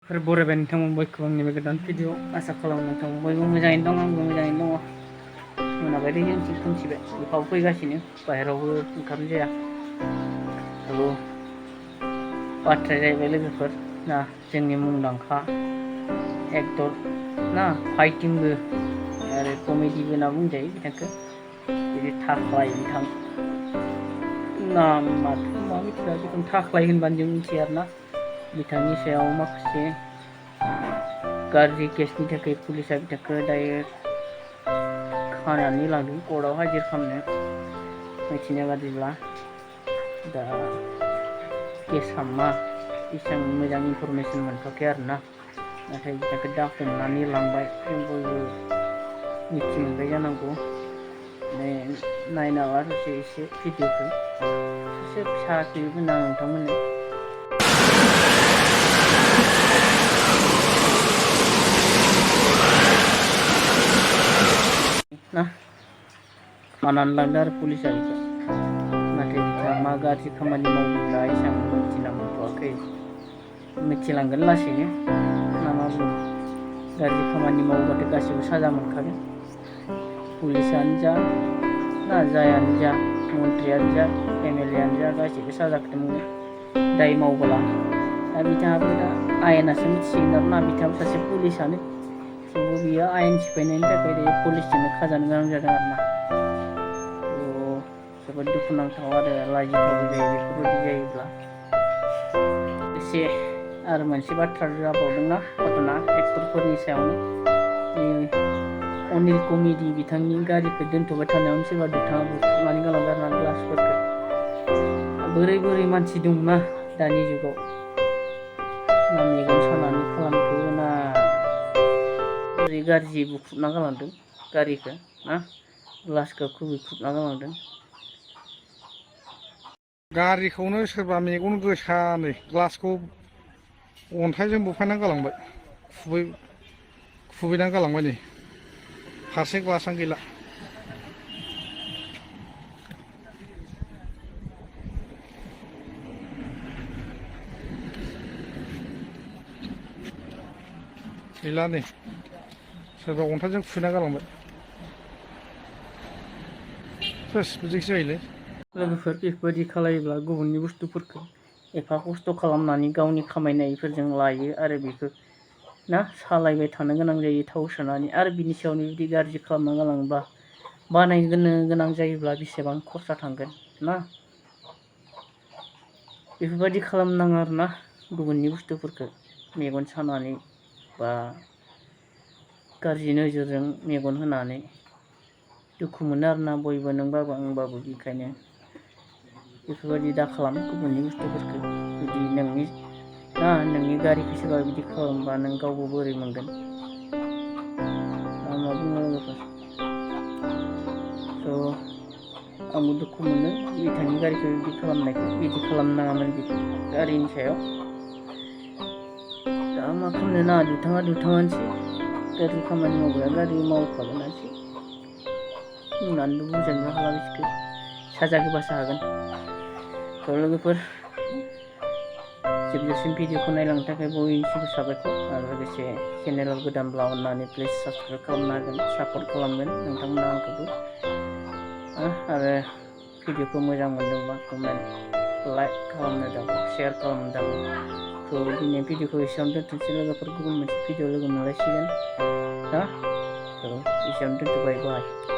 बरायबाय नोंथांमोन बयखौबो आंनि बे गोदान भिडिअ आसा खालामो नोंथांमोन बयबो मोजाङैनो दं आंबो मोजाङैनो दङ मोनाबाय जोंथिं खोमसिबाय अखाबो फैगासिनो बाहेरावबो ओंखारनाय जाया बाथ्राया जाहैबाय लोगोफोर ना जोंनि मुंदांखा एक्टर ना फाइटिंबो आरो कमेडिबो होनना बुंजायो बिथांखौ बिदि थाख्लाय बिथां नामाथ' मा मिथिला जिखुनु थाख्लाय होनबानो जों मिथियो आरोना बिथांनि सायाव माखासे गाज्रि केसनि थाखाय पुलिसा बिथांखौ दायो खानानै लांदों कर्टआव हाजिर खालामनो मिथिनाय बादिब्ला दा केसा मा एसेबां मोजां इनफरमेसन मोनथ'वाखै आरोना नाथाय बिथांखौ दा हमनानै लांबाय जों बयबो मिथि मोनबाय जानांगौ नायना ला एसे भिडिअखौ एसे फिसा क्लिप होना नोंथांमोननो ना खानानै लांदों आरो पुलिसा बेखौ नाथाय बिथाङा मा गाज्रि खामानि मावोब्ला एसेबां मिथिना मोनथ'वाखै मिथिलांगोन लासैनो ना मा बुङो गाज्रि खामानि मावोबाथ' गासिबो साजा मोनखागोन पुलिसानो जा ना जायानो जा मन्थ्रियानो जा एमएलएआनो जा गासिबो साजाखौथ' मोनो दाय मावबोला दा बिथाङाबो दा आयेनासो मिथिसिगोन आरोना बिथाङाबो सासे पुलिसानो थेवबो बियो आयेन सिफायनायनि थाखाय पुलिसजोंनो खाजानो गोनां जादों आरोना जोबोद दुखुनांथाव आरो लाजिथावबो जायो बेफोरबायदि जायोब्ला एसे आरो मोनसे बाथ्रा जाबावदोंना घटना एक्टरफोरनि सायावनो अनिल कमेडि बिथांनि गारिखौ दोनथ'बाय थानायावनो सोरबा दुथाङा बुख्रुबनानै गालांदों आरोना ग्लासफोरखौ बोरै मानसि दंना दानि जुगाव ना मेगन सानानै खालामखो ना ओरै गाज्रि बुख्रुबना गालांदों गारिखौ ना ग्लासखौ खुबैख्रुबना गालांदों गारिखौनो सोरबा मेगन गोसानै ग्लासखौ अन्थाइजों बुफायनानै गालांबाय खुबैनानै गालांबाय नै फारसे ग्लासानो गैला नै सोरबा अन्थाइजों खुबैना गालांबाय बिदिसो जायोलै लोगोफोर बेफोरबायदि खालायोब्ला गुबुननि बुस्थुफोरखौ एफा खस्थ' खालामनानै गावनि खामायनायफोरजों लायो आरो बेखौ ना सालायबाय थानो गोनां जायो थाव सोनानै आरो बिनि सायावनो बिदि गाज्रि खालामना गालाङोबा बानायनो गोनां जायोब्ला बेसेबां खरसा थांगोन ना बेफोरबायदि खालामनाङा आरोना गुबुननि बुस्थुफोरखौ मेगन सानानै बा गाज्रि नोजोरजों मेगन होनानै दुखु मोनो आरोना बयबो नोंबाबो आंबाबो बेखायनो बेफोरबायदि दा खालाम गुबुननि बुस्थुफोरखौ जुदि नोंनि गारिखौ सोरबा बिदि खालामबा नों गावबो बोरै मोनगोन मा बुङो लोगोफोर आंबो दुखु मोनो बिथांनि गारिखौ बिदि खालामनायखौ बिदि खालामनाङामोन गारिनि सायाव दा मा खालामनो ना दुथाङानोसै गाज्रि खामानि मावग्राया गाज्रि मावखागोनानोसै बुंनानैबो बुजायनोबो हाला बिसोरखौ साजा होबासो हागोन थ' लोगोफोर जोबजासिम भिडिअखौ नायलांनो थाखाय बयनिसिमबो साबायखर आरो लोगोसे चेनेलाव गोदानब्ला अननानै प्लिज साबस्क्राइब खालामनो हागोन सापर्ट खालामगोन नोंथांमोना आंखौबो आरो भिडिअखौ मोजां मोनदोंबा कमेन्ट लाइक खालामनो दागौ शेयार खालामनो दागौ थ' दिनै भिडिअखौ एसेयावनो दोनथ'नोसै लोगोफोर गुबुन मोनसे भिडिअ लोगो मोनलायसिगोन थ' एसेयावनो दोनथ'बाय बाय